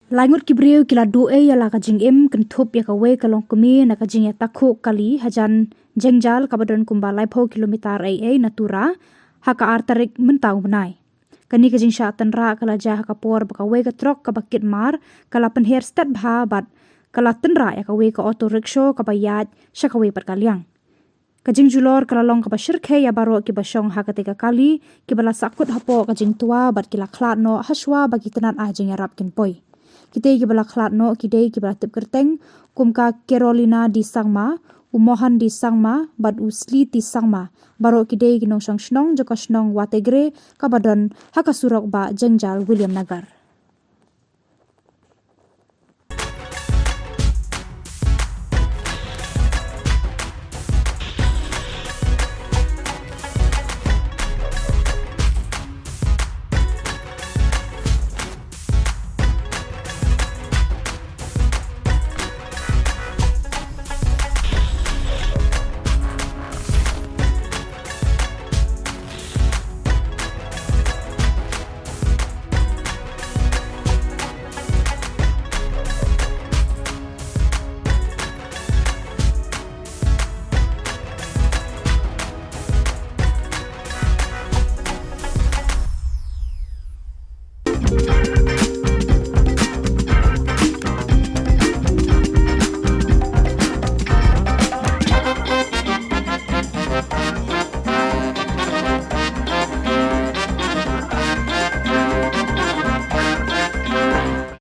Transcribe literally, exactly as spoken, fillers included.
Lai ngut ki briew ki la duh ei ïa la ka jingim kynthup ïa kawei ka longkmie na ka jingïatakhuh kali hajan jengjal kaba don kumba laiphew kilometer ei ei na Tura ha ka ar tarik mynta u bnai. Kane ka jingshah tynrah ka la jia ha ka por ba kawei ka trok kaba kit mar ka la pynher stet bha bad ka la tynrah ïa kawei ka auto rickshaw kaba ïaid sha kawei pat ka liang. Ka jingjulor ka la long kaba shyrkhei ïa baroh kiba shong ha katei ka kali, kiba la sahkut hapoh ka jingtwa bad ki la khlad noh hashwa ba ki tnat ai jingïarap kin poi. Kitei kiba la khlad noh ki dei kiba la tip kyrteng kum ka Carolina D Sangma, u Mohan D Sangma bad u Sli T Sangma, baroh ki dei ki nongshong shnong jong ka shnong Wategre kaba don ha ka surok bah jengjal Williamnagar.